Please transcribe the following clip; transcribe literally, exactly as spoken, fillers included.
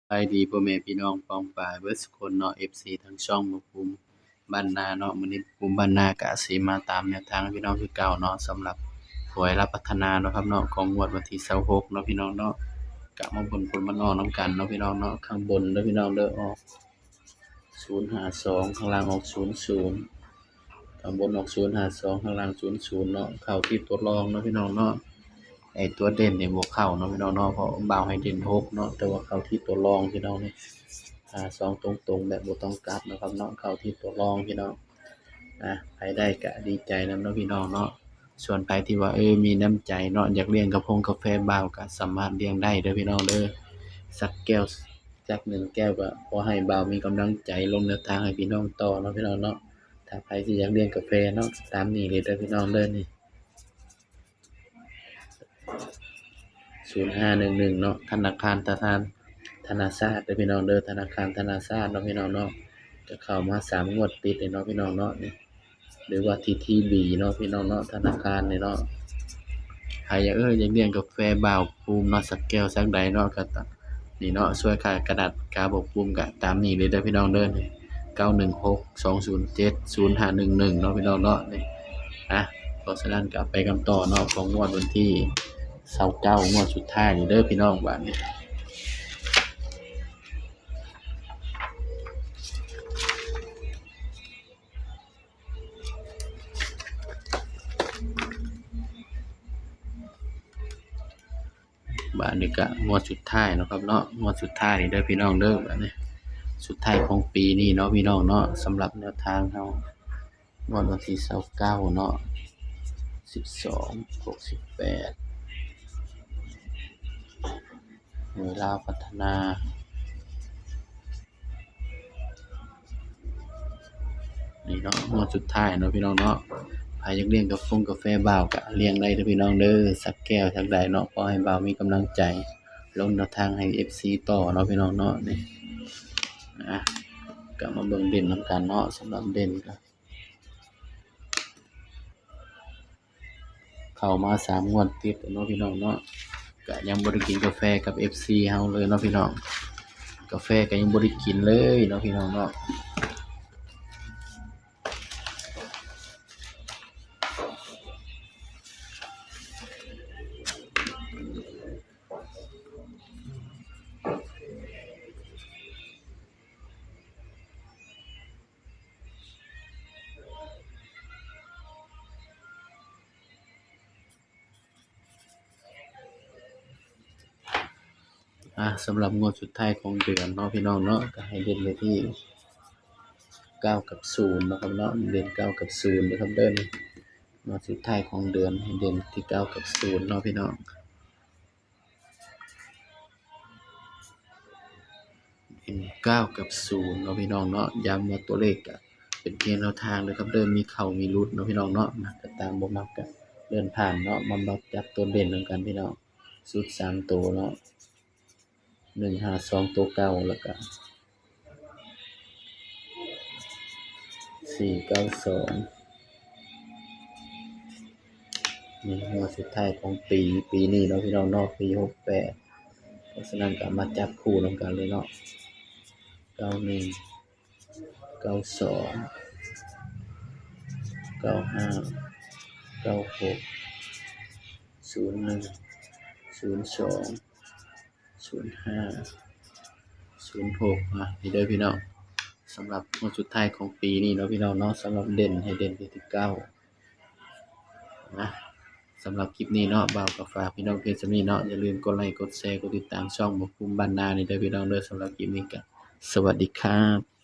บายดีพ่อแม่พี่น้องป้องปายเบิดสุคนเนาะ เอฟซี ทั้งช่องบ่าวภูมิบ้านนาเนาะ มื้อนี้บ่าวภูมิบ้านนากะสิมาตามแนวทางพี่น้องคือเก่าเนาะ สำหรับหวยลาวพัฒนาเนาะครับเนาะ ของงวดวันที่ซาวหกเนาะพี่น้องเนาะ กะมาเบิ่งผลมันออกนำกันเนาะพี่น้องเนาะ ข้างบนเด้อพี่น้องเด้อ ออก ศูนย์ห้าสอง ข้างล่างออก ศูนย์ศูนย์ ข้างบนออก ศูนย์ห้าสอง ข้างล่าง ศูนย์ศูนย์ เนาะ เข้าที่ตัวรองเนาะพี่น้องเนาะ ไอ้ตัวเด่นนี่บ่เข้าเนาะพี่น้องเนาะ เพราะบ่าวให้เด่นหกเนาะ แต่ว่าเข้าที่ตัวรองพี่น้องนี่ ห้าสอง ตรงๆ แบบบ่ต้องกลับนะครับเนาะ เข้าที่ตัวรองพี่น้อง อ่ะ ไผได้กะดีใจนำเนาะพี่น้องเนาะ ส่วนไผที่ว่า เออ มีน้ำใจเนาะ อยากเลี้ยงกาแฟบ่าวกะสามารถเลี้ยงได้เด้อพี่น้องเด้อ สักแก้ว จักหนึ่งแก้วกะพอให้บ่าวมีกำลังใจลงแนวทางให้พี่น้องต่อเนาะพี่น้องเนาะ ถ้าไผสิอยากเลี้ยงกาแฟเนาะ ตามนี้เลยเด้อพี่น้องเด้อนี่ ศูนย์ห้าหนึ่งหนึ่ง เนาะ ธนาคาร ธนาคาร ธนาชาตเด้อพี่น้องเด้อ ธนาคาร ธนาชาตเนาะพี่น้องเนาะ กะเข้ามาสามงวดติดเลยเนาะพี่น้องเนาะนี่ หรือว่า ที ที บี เนาะพี่น้องเนาะ ธนาคารนี่เนาะ ไผอยาก เออ อยากเลี้ยงกาแฟบ่าวภูมิเนาะ สักแก้วสักใดเนาะ กะตะ นี่เนาะ ช่วยค่ากระดาษกาบ่าวภูมิกะตามนี้เลยเด้อพี่น้องเด้อนี่ เก้าหนึ่งหก สองศูนย์เจ็ด ศูนย์ห้าหนึ่งหนึ่ง เนาะพี่น้องเนาะนี่ อ่ะ เพราะฉะนั้นกะไปกันต่อเนาะ ของงวดวันที่ซาวเก้า งวดสุดท้ายนี่เด้อพี่น้อง บาดนี้ บาดนี้กะงวดสุดท้ายเนาะครับเนาะ งวดสุดท้ายนี่เด้อพี่น้องเด้อ บาดนี้ สุดท้ายของปีนี้เนาะพี่น้องเนาะ สำหรับแนวทางเฮา งวดวันที่ซาวเก้าเนาะ สิบสอง หก สิบแปด หวยลาวพัฒนา นี่เนาะ งวดสุดท้ายเนาะพี่น้องเนาะ ไผอยากเลี้ยงกาแฟ กาแฟบ่าวกะเลี้ยงได้เด้อพี่น้องเด้อ สักแก้วสักใดเนาะ ขอให้บ่าวมีกำลังใจ ลงแนวทางให้ เอฟซี ต่อเนาะพี่น้องเนาะนี่ อ่ะ กะมาเบิ่งเด่นนำกันเนาะ สำหรับเด่นกะ เข้ามาสามงวดติดเนาะพี่น้องเนาะ กะยังบ่ได้กินกาแฟกับ เอฟซี เฮาเลยเนาะพี่น้อง กาแฟกะยังบ่ได้กินเลยเนาะพี่น้องเนาะ อ่ะ สำหรับงวดสุดท้ายของเดือนเนาะพี่น้องเนาะ กะให้เด่นไปที่เก้ากับศูนย์เนาะครับเนาะ เด่นเก้ากับศูนย์นะครับเด้อ งวดสุดท้ายของเดือนให้เด่นที่เก้ากับศูนย์เนาะพี่น้อง เด่นเก้ากับศูนย์เนาะพี่น้องเนาะ ย้ำว่าตัวเลขกะเป็นเพียงแนวทางเด้อครับเด้อ มีเข้ามีหลุดเนาะพี่น้องเนาะ มักกะตาม บ่มักกะเลื่อนผ่านเนาะ มา มาจับตัวเด่นนำกันพี่น้อง ชุดสามตัวเนาะ หนึ่งห้าสอง ตัวเก่า แล้วกะ สี่เก้าสอง นี่งวดสุดท้ายของปี ปีนี้เนาะพี่น้องเนาะ ปีหกแปด เพราะฉะนั้นกะมาจับคู่นำกันเลยเนาะ เก้าหนึ่ง เก้าสอง เก้าห้า เก้าหก ศูนย์หนึ่ง ศูนย์สอง ศูนย์ห้า ศูนย์หก อ่ะ นี่เด้อพี่น้อง สำหรับงวดสุดท้ายของปีนี้เนาะพี่น้องเนาะ สำหรับเด่นให้เด่นไปที่เก้า นะ สำหรับคลิปนี้เนาะ บ่าวกะฝากพี่น้องเพียงส่ำนี้เนาะ อย่าลืมกดไลค์ กดแชร์ กดติดตามช่องบ่าวภูมิบ้านนานี่เด้อพี่น้องเด้อ สำหรับคลิปนี้กะ สวัสดีครับ